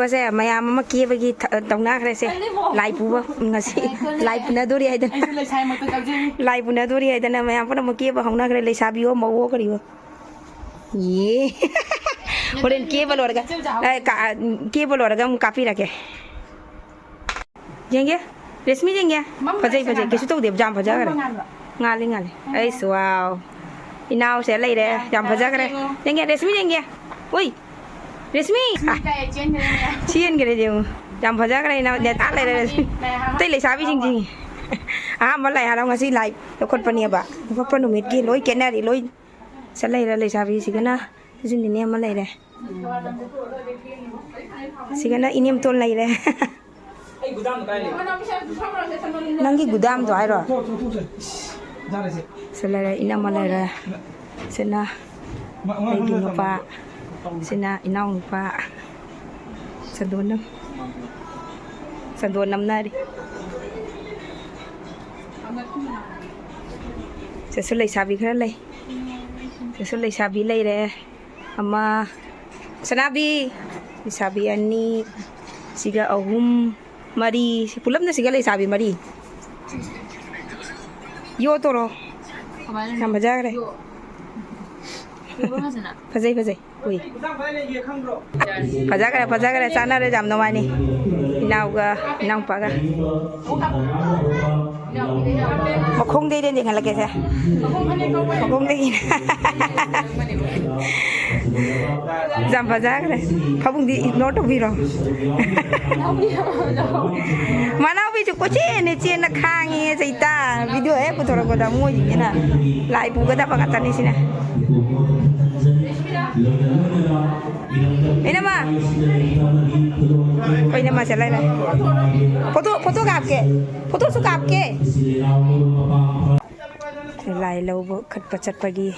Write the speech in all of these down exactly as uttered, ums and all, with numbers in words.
ꯁꯦ ꯃꯌꯥꯝ ꯑꯃ ꯀꯦꯕꯒꯤ ꯊ-, ꯇꯧꯅꯈ꯭ꯔꯦꯁꯦ꯫ ꯂꯥꯏ ꯄꯨꯕ ꯉꯁꯤ꯫ ꯂꯥꯏ ꯄꯨꯅꯗꯣꯔꯤ ꯍꯥꯏꯗꯅ꯫ ꯑꯩꯁꯨ ꯂꯩꯁꯥꯏꯃꯛꯇ ꯀꯛꯆꯅꯤ꯫ ꯂꯥꯏ ꯄꯨꯅꯗꯣꯔꯤ ꯍꯥꯏꯗꯅ ꯃꯌꯥꯝ ꯄꯨꯝꯅꯃꯛ ꯀꯦꯕ ꯍꯧꯅꯈ꯭ꯔꯦ, ꯂꯩꯁꯥꯕꯤꯌꯣ ꯃꯧꯋꯣ ꯀꯔꯤꯌꯣ꯫ ꯌꯦ꯫ ꯍꯣꯔꯦꯟ ꯀꯦꯕ ꯂꯣꯏꯔꯒ, ꯑꯦ, ꯀ-, ꯀꯦꯕ ꯂꯣꯏꯔꯒ ꯑꯃꯨꯛ ꯀꯥꯞꯄꯤꯔꯛꯀꯦ꯫ ꯌꯦꯡꯒꯦ꯫ ꯔꯦꯁꯃꯤ ꯌꯦꯡꯒꯦ꯫ ꯐꯖꯩ, ꯐꯖꯩ꯫ ꯀꯩꯁꯨ ꯇꯧꯗꯦ꯫ ꯌꯥꯝ ꯐꯖꯈ꯭ꯔꯦ꯫ ꯉꯥꯜꯂꯤ, ꯉꯥꯜꯂꯤ꯫ ꯑꯩꯁ, ꯋꯥꯎ꯫ ꯏꯅꯥꯎꯁꯦ ꯂꯩꯔꯦ꯫ ꯌꯥꯝ ꯐꯖꯈ꯭ꯔꯦ꯫ ꯌꯦꯡꯒꯦ, ꯔꯦꯁꯃꯤ ꯌꯦꯡꯒꯦ꯫ ꯎꯏ꯫ ꯔꯦꯁꯃꯤ꯫ ꯆꯦꯟꯈ꯭ꯔꯦ ꯌꯦꯡꯉꯨ꯫ ꯌꯥꯝ ꯐꯖꯈ꯭ꯔꯦ ꯏꯅꯥꯎ꯫ ꯅꯦꯇꯥ ꯂꯩꯔꯦ ꯔꯦꯁꯃꯤ꯫ ꯑꯇꯩ ꯂꯩꯁꯥꯕꯤꯁꯤꯡꯁꯤ꯫ ꯑꯍꯥꯟꯕ ꯂꯥꯏ ꯍꯔꯥꯎ ꯉꯁꯤ ꯂꯥꯏ ꯂꯧꯈꯠꯄꯅꯦꯕ꯫ ꯂꯧꯈꯠꯄ ꯅꯨꯃꯤꯠꯀꯤ ꯂꯣꯏ ꯀꯦꯅꯔꯤ, ꯂꯣꯏ ꯆꯠ ꯂꯩꯔꯦ꯫ ꯂꯩꯁꯥꯕꯤꯁꯤꯒꯅ ꯁꯤꯁꯨ ꯅꯤꯅꯦ ꯑꯃ ꯂꯩꯔꯦ꯫ ꯁꯤꯒꯅ ꯏꯅꯦꯝꯇꯣꯟ ꯂꯩꯔꯦ꯫ ꯅꯪꯒꯤ ꯒꯨꯗꯥꯝꯗꯣ ꯍꯥꯏꯔꯣ? ꯁꯤ ꯂꯩꯔꯦ, ꯏꯅꯝꯃ ꯂꯩꯔꯦ꯫ ꯁꯤꯅ ꯑꯩꯒꯤ ꯅꯨꯄꯥ꯫ ꯁꯤꯅ ꯏꯅꯥꯎ ꯅꯨꯄꯥ꯫ ꯆꯟꯗꯣꯟ ꯅꯝ-, ꯆꯟꯗꯣꯟ ꯅꯝꯅꯔꯤ꯫ ꯁꯤꯁꯨ ꯂꯩꯁꯥꯕꯤ ꯈꯔ ꯂꯩ꯫ ꯁꯤꯁꯨ ꯂꯩꯁꯥꯕꯤ ꯂꯩꯔꯦ꯫ ꯑꯃ, ꯁꯅꯥꯕꯤ, ꯂꯩꯁꯥꯕꯤ ꯑꯅꯤ, ꯁꯤꯒ ꯑꯍꯨꯝ, ꯃꯔꯤ, ꯁꯤ ꯄꯨꯂꯞꯅ ꯁꯤꯒ ꯂꯩꯁꯥꯕꯤ ꯃꯔꯤ꯫ ꯌꯣ ꯇꯣꯔꯣ꯫ ꯀꯃꯥꯏꯅ ꯌꯥꯝ ꯐꯖꯈ꯭ꯔꯦ꯫ ꯌꯣ꯫ ꯌꯣ ꯐꯖꯅ꯫ ꯐꯖꯩ, ꯐꯖꯩ꯫ ꯎꯏ꯫ ꯐꯖꯈ꯭ꯔꯦ, ꯐꯖꯈ꯭ꯔꯦ, ꯆꯥꯟꯅꯔꯦ ꯌꯥꯝ ꯅꯨꯡꯉꯥꯏꯅꯤ꯫ ꯏꯅꯥꯎꯒ ꯏꯅꯥꯎꯄꯥꯒ꯫ ꯃꯈꯣꯡꯗꯩꯗꯤ ꯌꯦꯡꯍꯜꯂꯛꯀꯦꯁꯦ꯫ ꯃꯈꯣꯡꯗꯒꯤ꯫ ꯌꯥꯝ ꯐꯖꯈ꯭ꯔꯦ꯫ ꯐꯕꯨꯡꯗꯤ ignore ꯇꯧꯕꯤꯔꯣ꯫ ꯃꯅꯥꯎꯕꯤꯁꯨ ꯀꯣꯏꯆꯦꯟꯅ ꯆꯦꯟꯅ ꯈꯥꯡꯉꯦ ꯆꯩꯇꯥ꯫ Video ꯍꯦꯛ ꯄꯨꯊꯣꯔꯛꯄꯗ ꯃꯣꯏꯁꯤꯡꯁꯤꯅ ꯂꯥꯏ ꯄꯨꯒꯗꯕ ꯉꯥꯛꯇꯅꯤ ꯁꯤꯅ꯫ ꯏꯅꯝꯃ꯫ ꯑꯩꯈꯣꯏ ꯏꯅꯝꯃꯁꯦ ꯂꯩꯔꯦ꯫ Photo, photo ꯀꯥꯞꯀꯦ꯫ Photoꯁꯨ ꯀꯥꯞꯀꯦ꯫ ꯂꯥꯏ ꯂꯧꯕ ꯀꯠꯄ ꯆꯠꯄꯒꯤ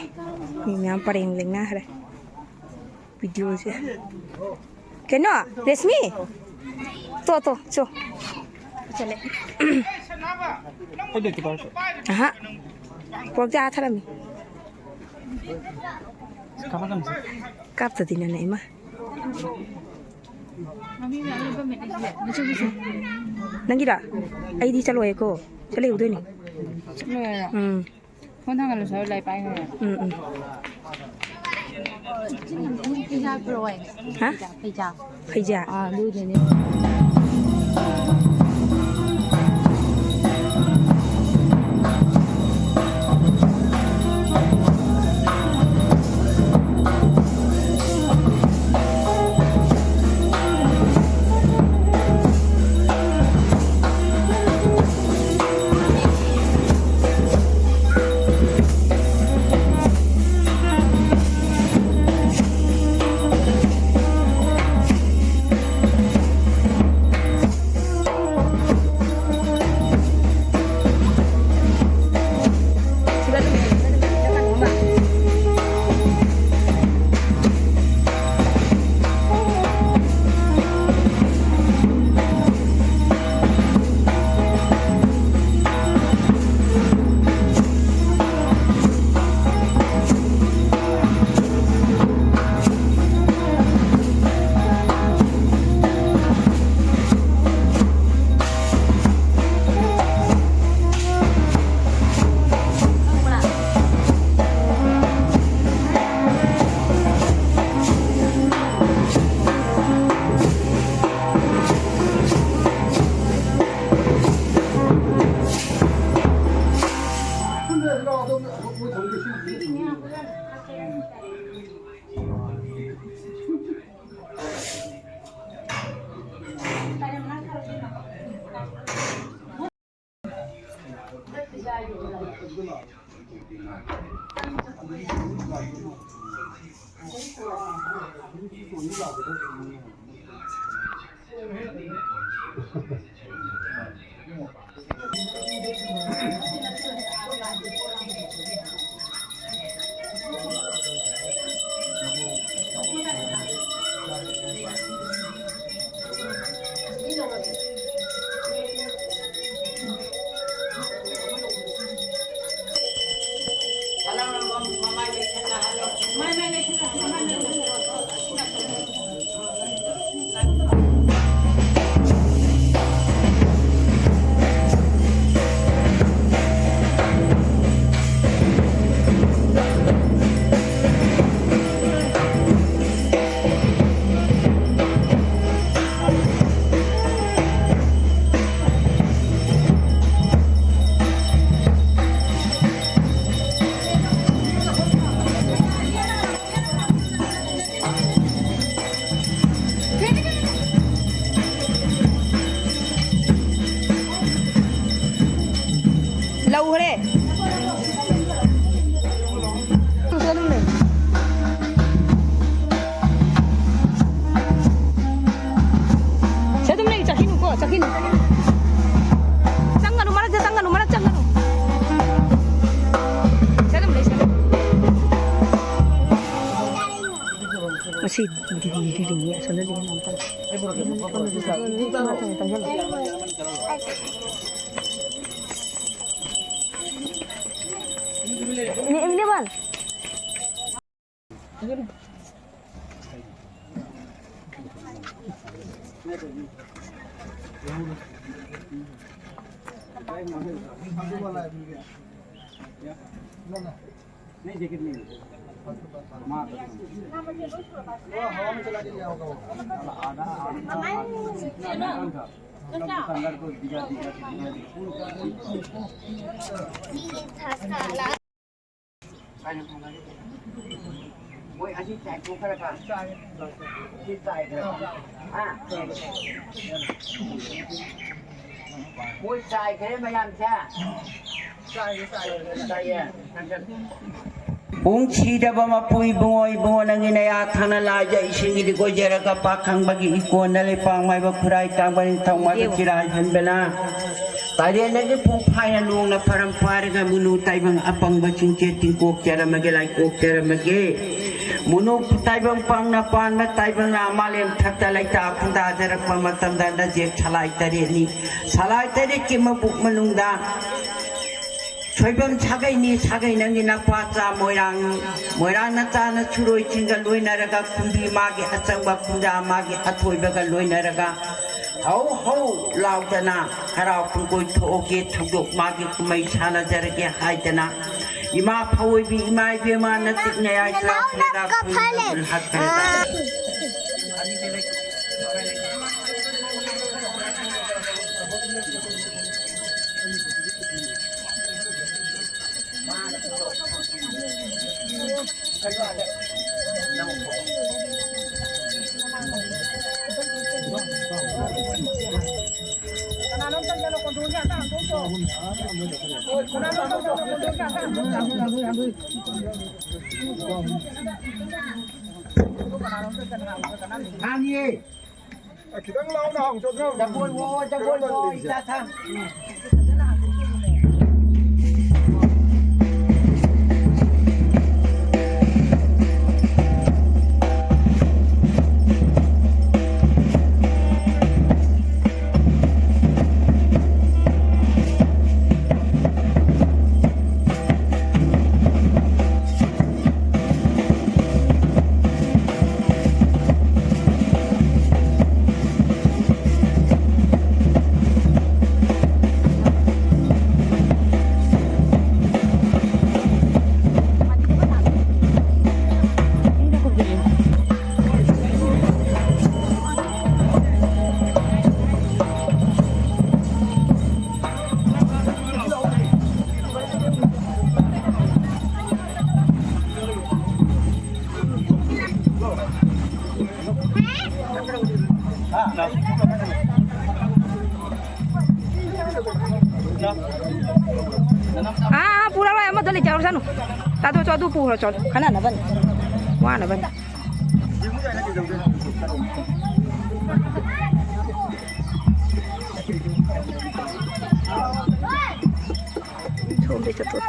ꯃꯤ ꯃꯌꯥꯝ ꯄꯔꯦꯡ ꯂꯦꯡꯅꯈ꯭ꯔꯦ꯫ Videoꯁꯦ꯫ ꯀꯩꯅꯣ? ꯔꯦꯁꯃꯤ? ꯇꯣ, ꯇꯣ, ꯆꯣ꯫ ꯆꯠꯂꯦ꯫ ꯑꯍꯥ꯫ ꯄꯣꯔꯛꯇꯦ, ꯑꯥ ꯊꯔꯝꯃꯤ꯫ ꯀꯥꯞꯇꯗꯤ ꯅꯅꯦ ꯏꯃꯥ꯫ ꯅꯪꯒꯤꯔꯥ? ꯑꯩꯗꯤ ꯆꯠꯂꯣꯏꯀꯣ, ꯁꯤ ꯂꯩꯍꯧꯗꯣꯏꯅꯤ꯫ ꯎꯝ꯫ ꯐꯣꯟ ꯊꯥꯡꯒꯠꯂꯨ ꯁ꯭ꯋꯥꯏ ꯂꯥꯏ ꯄꯥꯏꯈ꯭ꯔꯦ꯫ ꯎꯝ, ꯎꯝ꯫ ꯍꯥ? ꯐꯩꯖꯥ? ꯑꯥ, ꯑꯗꯨꯗꯨꯅꯦ꯫ नहीं, जैकेट नहीं है। माँ कसम। आधा, आधा, आधा। अंदर को दिया, दिया, दिया, दिया। ꯃꯣꯏ ꯑꯁꯤ ꯆꯥꯏꯊꯣꯛꯈ꯭ꯔꯕ? ꯁꯤ ꯆꯥꯏꯈ꯭ꯔꯕ? ꯍꯥ? ꯃꯣꯏ ꯆꯥꯏꯈ꯭ꯔꯦ ꯃꯌꯥꯝꯁꯦ? ꯆꯥꯏꯌꯦ꯫ ꯄꯨꯡ ꯁꯤꯗꯕ ꯃꯄꯨ ꯏꯕꯨꯡꯉꯣ, ꯏꯕꯨꯡꯉꯣ ꯅꯪꯒꯤ ꯅꯌꯥ ꯊꯪꯅ ꯂꯥꯏꯖ ꯏꯁꯤꯡꯒꯤꯗꯤ ꯀꯣꯏꯖꯔꯒ ꯄꯥꯈꯪꯕꯒꯤ ꯏꯀꯣꯟꯅ ꯂꯩꯄꯥꯛ ꯃꯥꯏꯕ ꯈꯨꯔꯥꯏ ꯇꯥꯡꯕ ꯅꯤꯡꯊꯧ ꯃꯥꯏꯕ ꯆꯤꯔꯥꯏ ꯍꯟꯕꯅ ꯇꯔꯦꯠꯅꯒꯤ ꯄꯨꯡ ꯐꯥꯏꯅ ꯅꯣꯡꯅ ꯐꯔꯝ ꯄꯥꯏꯔꯒ ꯃꯨꯅꯨ ꯇꯥꯏꯕꯪ ꯑꯄꯪꯕ ꯆꯤꯡꯆꯦ ꯇꯤꯡꯀꯣꯛ ꯆꯔꯝꯃꯒꯦ ꯂꯥꯏꯀꯣꯛ ꯆꯔꯝꯃꯒꯦ꯫ ꯃꯨꯅꯨ ꯇꯥꯏꯕꯪ ꯄꯪꯅ ꯄꯥꯟꯕ ꯇꯥꯏꯕꯪꯅ ꯃꯥꯂꯦꯝ ꯊꯛꯇ ꯂꯩꯇꯥ ꯈꯨꯟꯗꯥꯖꯔꯛꯄ ꯃꯇꯝꯗ ꯅꯖꯦꯛ ꯁꯂꯥꯏ ꯇꯔꯦꯠꯅꯤ꯫ ꯁꯂꯥꯏ ꯇꯔꯦꯠꯀꯤ ꯃꯕꯨꯛ ꯃꯅꯨꯡꯗ ꯁꯣꯏꯕꯝ ꯁꯥꯒꯩꯅꯤ, ꯁꯥꯒꯩ ꯅꯪꯒꯤ ꯅꯄꯥꯆꯥ ꯃꯣꯏꯔꯥꯡꯅꯤ꯫ ꯃꯣꯏꯔꯥꯡ ꯅꯆꯥꯅ ꯁꯨꯔꯣꯏꯁꯤꯡꯒ ꯂꯣꯏꯅꯔꯒ ꯈꯨꯝꯕꯤ ꯃꯥꯒꯤ ꯑꯆꯪꯕ ꯈꯨꯟꯖꯥ ꯃꯥꯒꯤ ꯑꯊꯣꯏꯕꯒ ꯂꯣꯏꯅꯔꯒ ꯍꯧ ꯍꯧ ꯂꯥꯎꯗꯅ ꯍꯔꯥꯎ ꯀꯨꯝꯀꯣꯏ ꯊꯣꯛꯑꯒꯦ, ꯊꯧꯗꯣꯛ ꯃꯥꯒꯤ ꯀꯨꯝꯍꯩ ꯁꯥꯟꯅꯖꯔꯒꯦ ꯍꯥꯏꯗꯅ ꯏꯃꯥ ꯐꯑꯣꯏꯕꯤ, ꯏꯃꯥ ꯏꯕꯦꯝꯃ ꯅꯇꯤꯛ ꯅꯌꯥꯏ ꯆꯥꯎꯈ꯭ꯔꯦꯗ, ꯈꯨꯜ ꯍꯥꯠꯈ꯭ꯔꯦꯗ꯫ ꯈꯤꯇꯪ ꯂꯥꯎꯅ ꯍꯥꯎ ꯆꯠꯅꯕ꯫ ꯖꯒꯣꯏ ꯋꯣ, ꯖꯒꯣꯏ ꯋꯣ, ꯏꯆꯥ ꯊꯥ꯫ ꯑꯥ, ꯑꯥ, ꯄꯨꯔꯛꯑꯣꯏ, ꯑꯃꯗꯣ ꯂꯩꯖꯍꯧꯔꯁꯅꯨ꯫ ꯇꯥꯗꯣ, ꯆꯣ, ꯑꯗꯨ ꯄꯨꯈ꯭ꯔꯣ, ꯆꯣ꯫ ꯈꯟꯅꯅꯕꯅꯤ꯫ ꯋꯥꯅꯕꯅꯤ꯫ ꯁꯣꯝꯗꯩ ꯆꯠꯊꯣꯛ꯫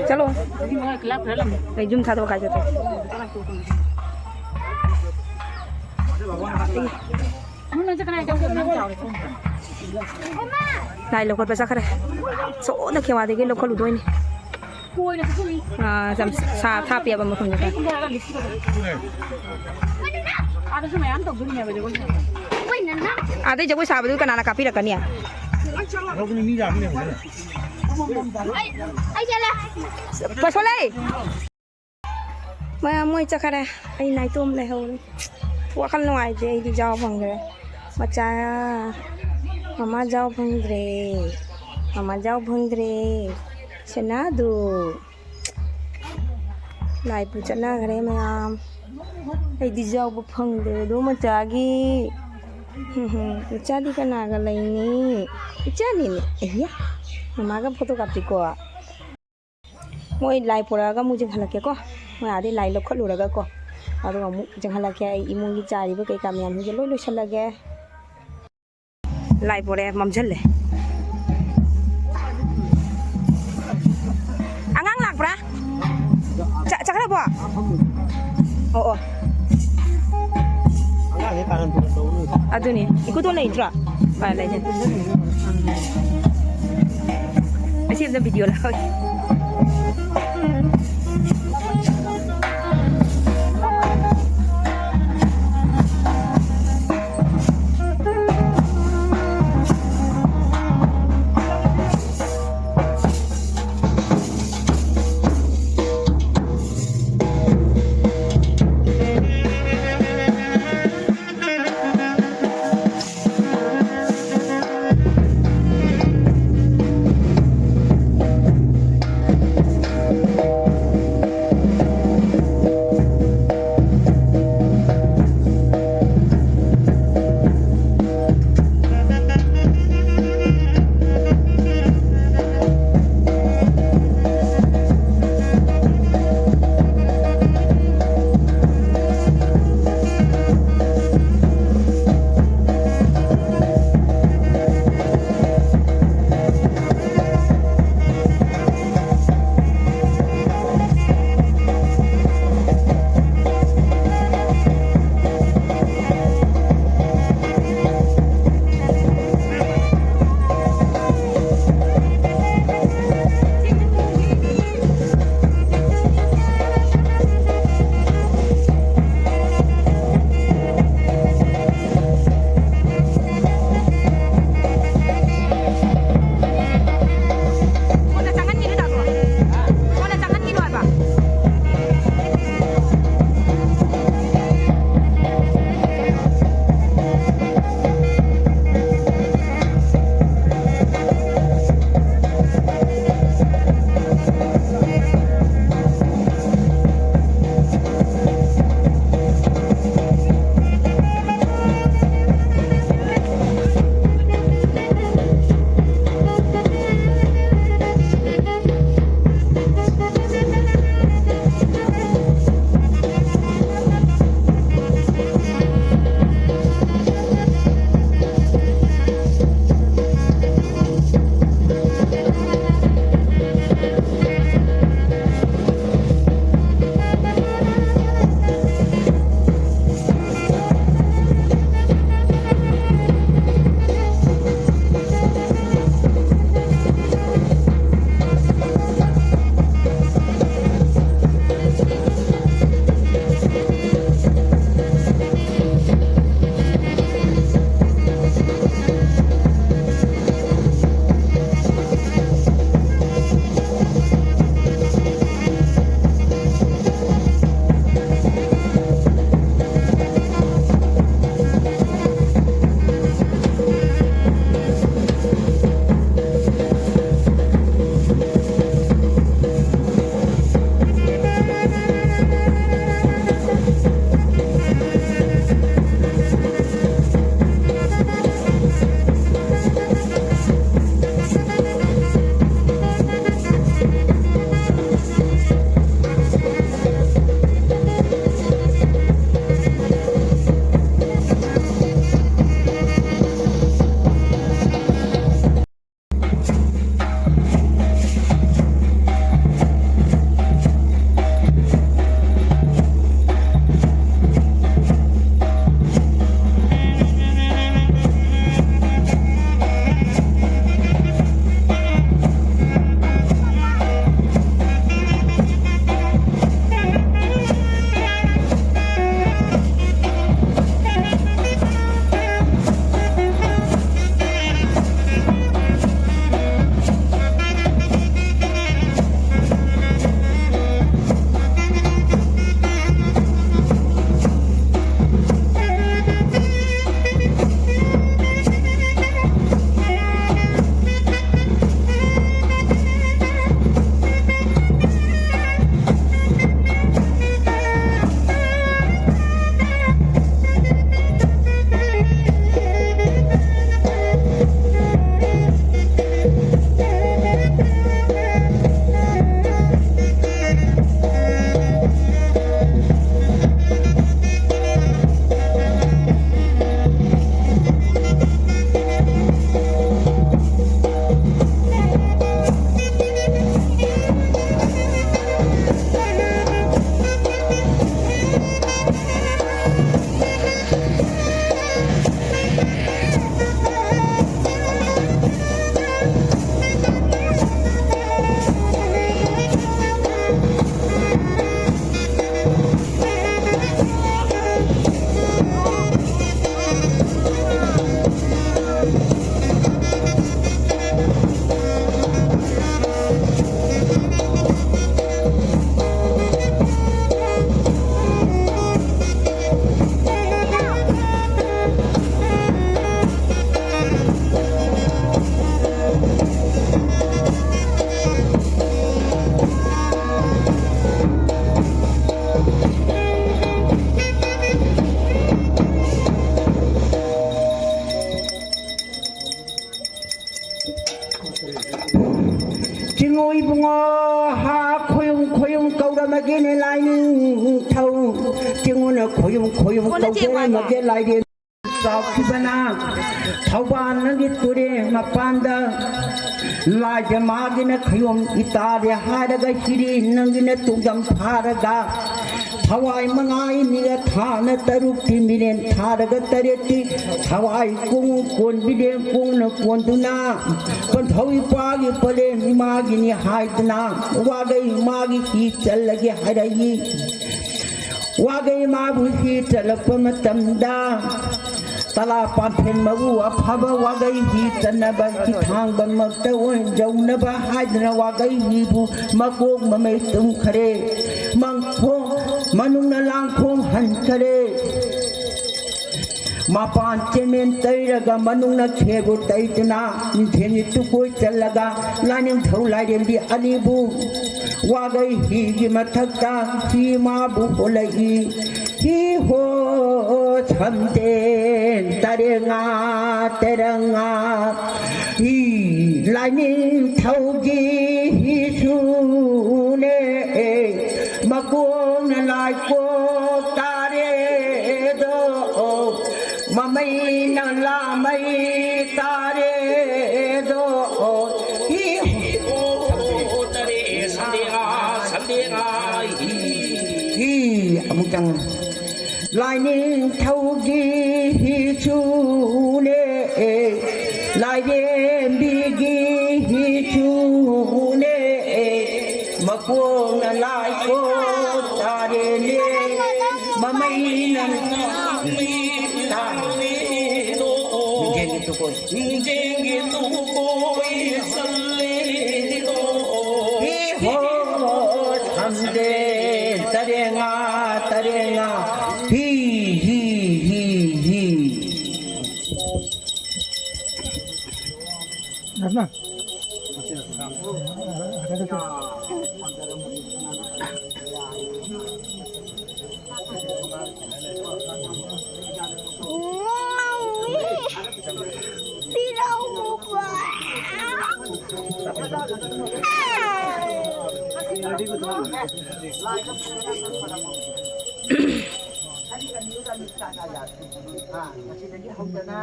ꯆꯠꯂꯣ꯫ ꯑꯩ ꯌꯨꯝ ꯊꯥꯗꯣꯛꯑ ꯀꯥꯏ ꯆꯠꯇꯣꯏ? ꯂꯥꯏ ꯂꯧꯈꯠꯄ ꯆꯠꯈ꯭ꯔꯦ꯫ ꯁꯣꯝꯗ ꯈꯦꯋꯥꯗꯒꯤ ꯂꯧꯈꯠꯂꯨꯗꯣꯏꯅꯤ꯫ ꯑꯥ, ꯌꯥꯝ ꯁꯥ ꯊꯥꯞꯄꯦꯕ ꯃꯐꯝꯗꯨꯗ꯫ ꯑꯥꯗꯁꯨ ꯃꯌꯥꯝ ꯇꯧꯗꯣꯏꯅꯦꯕ ꯖꯒꯣꯏ ꯁꯥꯕ꯫ ꯑꯥꯗꯩ ꯖꯒꯣꯏ ꯁꯥꯕꯗꯨ ꯀꯅꯥꯅ ꯀꯥꯞꯄꯤꯔꯛꯀꯅꯤ? ꯂꯧꯕꯅꯤ, ꯃꯤ ꯌꯥꯝꯃꯤ ꯂꯩꯕꯅꯤꯅ꯫ ꯄꯁꯣꯂꯩ! ꯃꯌꯥꯝ ꯃꯣꯏ ꯆꯠꯈꯔꯦ꯫ ꯑꯩ ꯅꯥꯏꯇꯣꯝ ꯂꯩꯍꯧꯔꯦ꯫ ꯋꯥꯈꯜ ꯅꯨꯡꯉꯥꯏꯇꯦ, ꯑꯩꯗꯤ ꯌꯥꯎ ꯐꯪꯗ꯭ꯔꯦ꯫ ꯃꯆꯥ, ꯃꯃꯥ ꯌꯥꯎ ꯐꯪꯗ꯭ꯔꯦ꯫ ꯃꯃꯥ ꯌꯥꯎ ꯐꯪꯗ꯭ꯔꯦ꯫ ꯁꯦꯅꯥꯗꯨ꯫ ꯂꯥꯏꯕꯨ ꯆꯠꯅꯈ꯭ꯔꯦ ꯃꯌꯥꯝ꯫ ꯑꯩꯗꯤ ꯌꯥꯎꯕ ꯐꯪꯗ꯭ꯔꯦ ꯑꯗꯣ ꯃꯆꯥꯒꯤ꯫ ꯃꯆꯥꯗꯤ ꯀꯅꯥꯒ ꯂꯩꯅꯤ? ꯏꯆꯥꯅꯤꯅꯦ꯫ ꯑꯩꯌꯥ, ꯃꯃꯥꯒ ꯐꯣꯇꯣ ꯀꯥꯞꯁꯤꯀꯣ꯫ ꯃꯣꯏ ꯂꯥꯏ ꯄꯨꯔꯛꯑꯒ ꯑꯃꯨꯛ ꯆꯤꯡꯍꯜꯂꯛꯀꯦꯀꯣ꯫ ꯃꯣꯏ ꯑꯥꯗꯩ ꯂꯥꯏ ꯂꯧꯈꯠꯂꯨꯔꯒꯀꯣ꯫ ꯑꯗꯨꯒ ꯑꯃꯨꯛ ꯆꯤꯡꯍꯜꯂꯛꯀꯦ꯫ ꯑꯩ ꯏꯃꯨꯡꯒꯤ ꯆꯥꯏꯔꯤꯕ ꯀꯩꯀꯥ ꯃꯌꯥꯝꯁꯤꯡꯁꯦ ꯂꯣꯏ ꯂꯣꯏꯁꯤꯜꯂꯒꯦ꯫ ꯂꯥꯏ ꯄꯣꯔꯛꯑꯦ, ꯃꯝꯁꯤꯜꯂꯦ꯫ ꯑꯉꯥꯡ ꯂꯥꯛꯄ꯭ꯔꯥ? ꯆ-, ꯆꯠꯈ꯭ꯔꯕꯣ? ꯑꯣ, ꯑꯣ꯫ ꯑꯉꯥꯡꯁꯦ ꯀꯥꯔꯟ ꯇꯨꯔꯟ ꯇꯧꯅꯨ꯫ ꯑꯗꯨꯅꯤ꯫ ꯏꯀꯨꯇꯣꯟ ꯂꯩꯇ꯭ꯔꯣ? ꯍꯣꯏ, ꯂꯩꯖꯦ꯫ ꯑꯁꯤ ꯑꯝꯇ ꯚꯤꯗꯤꯑꯣ ꯂꯧꯍꯧꯒꯦ꯫ ꯏꯕꯨꯡꯉꯣ, ꯍꯥ, ꯈꯣꯌꯨꯝ ꯈꯣꯌꯨꯝ ꯀꯧꯔꯝꯃꯒꯦꯅꯦ ꯂꯥꯏꯅꯤꯡꯊꯧ꯫ ꯆꯤꯡꯉꯨꯅ ꯈꯣꯌꯨꯝ ꯈꯣꯌꯨꯝ ꯀꯣꯟꯅ ꯆꯦꯡ ꯀꯧꯖꯔꯝꯃꯒꯦ ꯂꯥꯏꯔꯦꯝ꯫ ꯆꯥꯎꯈꯤꯕꯅ ꯊꯧꯕꯥꯜ ꯅꯪꯒꯤ ꯇꯨꯔꯦꯜ ꯃꯄꯥꯟꯗ ꯂꯥꯏꯖ ꯃꯥꯒꯤꯅ ꯈꯌꯣꯝ ꯏꯇꯥꯗꯦ ꯍꯥꯏꯔꯒ ꯍꯤꯔꯤ ꯅꯪꯒꯤꯅ ꯇꯨꯡꯗꯝ ꯐꯥꯔꯒ ꯊꯋꯥꯏ ꯃꯉꯥ ꯏꯅꯤꯒ ꯊꯥꯅ ꯇꯔꯨꯛꯇꯤ ꯃꯤꯔꯦꯟ ꯊꯥꯔꯒ ꯇꯔꯦꯠꯇꯤ ꯊꯋꯥꯏ ꯀꯨꯡ ꯀꯣꯟꯕꯤꯔꯦꯟ ꯀꯨꯡꯅ ꯀꯣꯟꯗꯨꯅ ꯄꯟꯊꯧ ꯏꯄꯥꯒꯤ ꯄꯂꯦꯝ ꯏꯃꯥꯒꯤꯅꯤ ꯍꯥꯏꯗꯨꯅ ꯋꯥꯒꯩ ꯃꯥꯒꯤ ꯍꯤ ꯆꯜꯂꯒꯦ ꯍꯥꯏꯔꯛꯏ꯫ ꯋꯥꯒꯩ ꯃꯥꯕꯨ ꯍꯤ ꯆꯠꯂꯛꯄ ꯃꯇꯝꯗ ꯇꯂꯥ ꯄꯥꯝꯐꯦꯟ ꯃꯔꯨ ꯑꯐꯕ ꯋꯥꯒꯩ ꯍꯤ ꯆꯟꯅꯕ ꯍꯤꯊꯥꯡꯕꯃꯛꯇ ꯑꯣꯏꯖꯧꯅꯕ ꯍꯥꯏꯗꯨꯅ ꯋꯥꯒꯩ ꯍꯤꯕꯨ ꯃꯀꯣꯛ ꯃꯃꯩ ꯇꯨꯝꯈꯔꯦ꯫ ꯃꯪꯈꯣꯡ ꯃꯅꯨꯡꯅ ꯂꯥꯡꯈꯣꯡ ꯍꯟꯈꯔꯦ꯫ ꯃꯄꯥꯟ ꯆꯦꯃꯦꯟ ꯇꯩꯔꯒ ꯃꯅꯨꯡꯅ ꯈꯦꯕꯨ ꯇꯩꯗꯨꯅ ꯅꯤꯡꯊꯦꯝꯒꯤ ꯇꯨꯀꯣꯏ ꯆꯜꯂꯒ ꯂꯥꯏꯅꯤꯡꯊꯧ ꯂꯥꯏꯔꯦꯝꯕꯤ ꯑꯅꯤꯕꯨ ꯋꯥꯒꯩ ꯍꯤꯒꯤ ꯃꯊꯛꯇ ꯍꯤ ꯃꯥꯕꯨ ꯍꯣꯜꯂꯛꯏ꯫ ꯍꯤ ꯍꯣ ꯁꯝꯗꯦꯟ ꯇꯔꯦꯉꯥ ꯇꯔꯉꯥ ꯍꯤ ꯂꯥꯏꯅꯤꯡꯊꯧꯒꯤ ꯍꯤꯁꯨꯅꯦ꯫ ꯃꯀꯣꯛꯅ ꯂꯥꯏꯀꯣꯛ ꯇꯥꯔꯦꯗꯣ, ꯃꯃꯩꯅ ꯂꯥꯃꯩ ꯇꯥꯔꯦꯗꯣ꯫ ꯍꯤ ꯍꯣ ꯇꯔꯦ ꯁꯟꯗꯦꯉꯥ, ꯁꯟꯗꯦꯉꯥ ꯍꯤ꯫ ꯍꯤ ꯑꯃꯨꯛꯇꯪ꯫ ꯂꯥꯏꯅꯤꯡꯊꯧꯒꯤ ꯍꯤꯁꯨꯅꯦ, ꯂꯥꯏꯔꯦꯝꯕꯤꯒꯤ ꯍꯤꯁꯨꯅꯦ, ꯃꯀꯣꯛꯅ ꯂꯥꯏꯀꯣꯛ ꯇꯥꯔꯦꯅꯦ, ꯃꯃꯩꯅ ꯃꯤꯡꯖꯦꯜꯒꯤ ꯇꯨꯀꯣꯏ꯫ ꯃꯤꯡꯖꯦꯜꯒꯤ ꯇꯨꯀꯣꯏ ꯆꯜꯂꯦꯗꯣ꯫ ꯍꯤ ꯍꯣ ꯁꯝꯗꯦ ꯇꯔꯦꯉꯥ ꯇꯔꯦꯉꯥ ꯍꯤ ꯍꯤ ꯍꯤ ꯍꯤ꯫ ꯃꯁꯤꯗꯒꯤ ꯍꯧꯗꯅ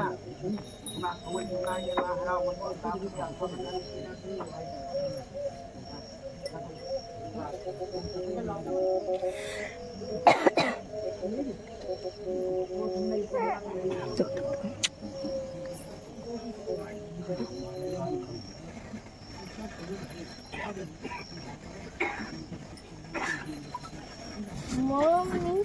Mommy.